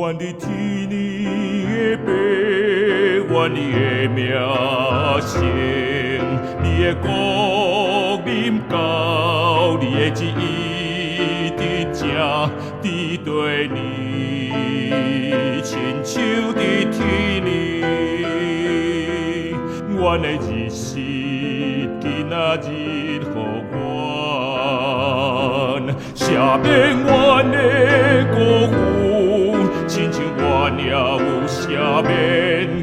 愿你天的父，愿你的名圣，你的國臨到，你的旨意佇正佇地呢，親像佇天呢。阮的日食今仔日予阮，赦免阮的過犯，親像阮也有赦免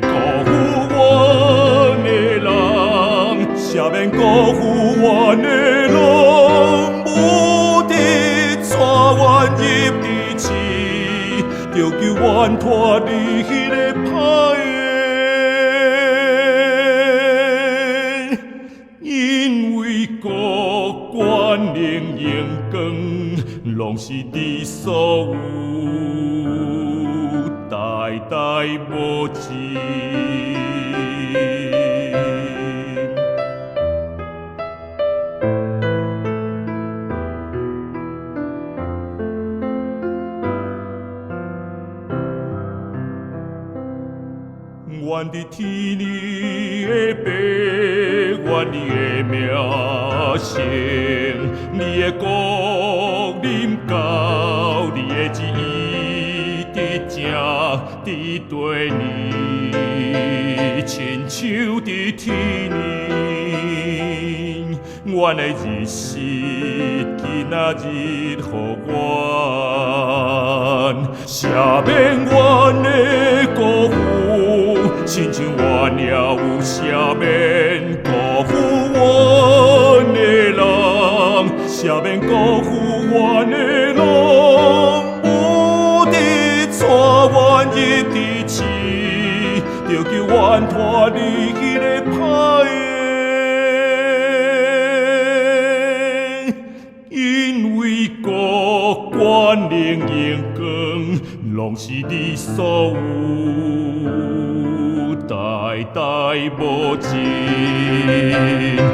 辜負阮的人，赦免辜負阮的人，無得帶阮入佇試，著救阮脫離彼个歹的。因為國權能榮光，攏是你所有，代代無盡。願佇天的父，願你的名聖，你的國臨到，你的旨意佇正佇地呢，親像佇天呢。阮的日食今仔日予阮，赦免阮的過犯，親像阮也有赦免辜負阮的人，赦免辜負阮的人，無得帶阮入佇試，著救阮脫離彼个歹的。因為國權能榮光，攏是你所有，代代無盡。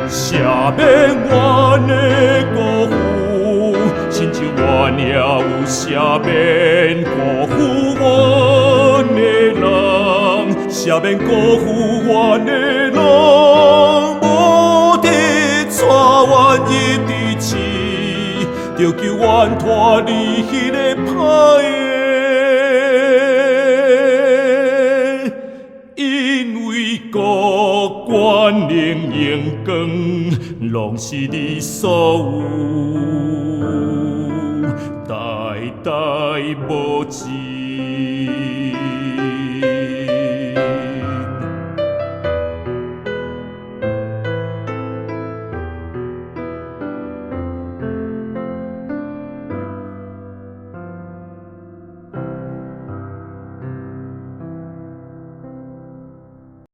赦免阮的過犯，親像阮也有赦免辜負阮的人，赦免辜負阮的人，無得帶阮入佇試，著救阮脫離彼个歹的。因為國權能榮光，攏是你所有，代代無盡。